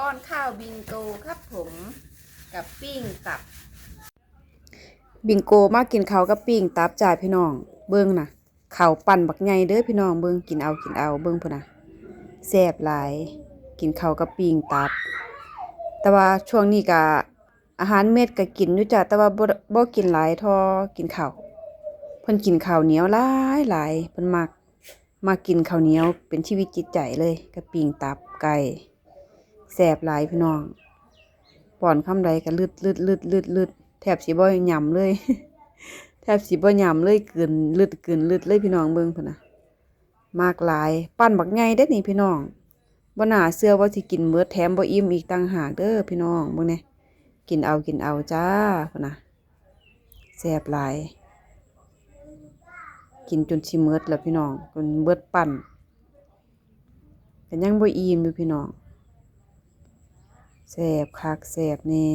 ป้อนข้าวบิงโกครับผม กับปิ้งตับ ບິງໂກມາກິນເຂົ້າກັບປີ້ງຕັບຈ້າພີ່ນ້ອງ. ເບິ່ງນະ ເຂົ້າປັ້ນບັກໃຫຍ່ເດີພີ່ນ້ອງ. ເບິ່ງ ກິນເອົາ ກິນເອົາ ເບິ່ງພຸ້ນນະ ແຊບຫຼາຍ ກິນເຂົ້າກັບປີ້ງຕັບ. ແຕ່ວ່າຊ່ວງນີ້ກະ ອາຫານເມັດກະກິນຢູ່ຈ້າ ແຕ່ວ່າບໍ່ ບໍ່ກິນຫຼາຍທໍ່ກິນເຂົ້າ. ເພິ່ນກິນເຂົ້າໜຽວຫຼາຍໆ ເພິ່ນມັກ ມັກກິນເຂົ້າໜຽວເປັນຊີວິດຈິດໃຈເລີຍ ກັບປີ້ງຕັບໄກ່ ແຊບຫຼາຍພີ່ນ້ອງ. ປ້ອນຄຳໃດກະລຶດໆໆໆ ແທບຊິບໍ່ຫຍ້ຳເລີຍ ແທບຊິບໍ່ຫຍ້ຳເລີຍ ກືນລຶດ ກືນລຶດເລີຍພີ່ນ້ອງ. ເບິ່ງພຸ້ນນະ ມັກຫຼາຍ ປັ້ນບັກໃຫຍ່ເດ້ນີ້ພີ່ນ້ອງ. ບໍ່ໜ້າເຊື່ອວ່າຊິກິນເໝິດ ແຖມບໍ່ອີ່ມອີກຕ່າງຫາກເດີພີ່ນ້ອງ. ເບິ່ງແດ່ ກິນເອົາ ກິນເອົາຈ້າ ພຸ້ນນະ ແຊບຫຼາຍ ກິນຈົນຊິເໝິດແລ້ວພີ່ນ້ອງ ຈົນເບິດປັ້ນ ກະຍັງບໍ່ອີ່ມຢູ່ພີ່ນ້ອງ. ແຊບຄັກແຊບແນ່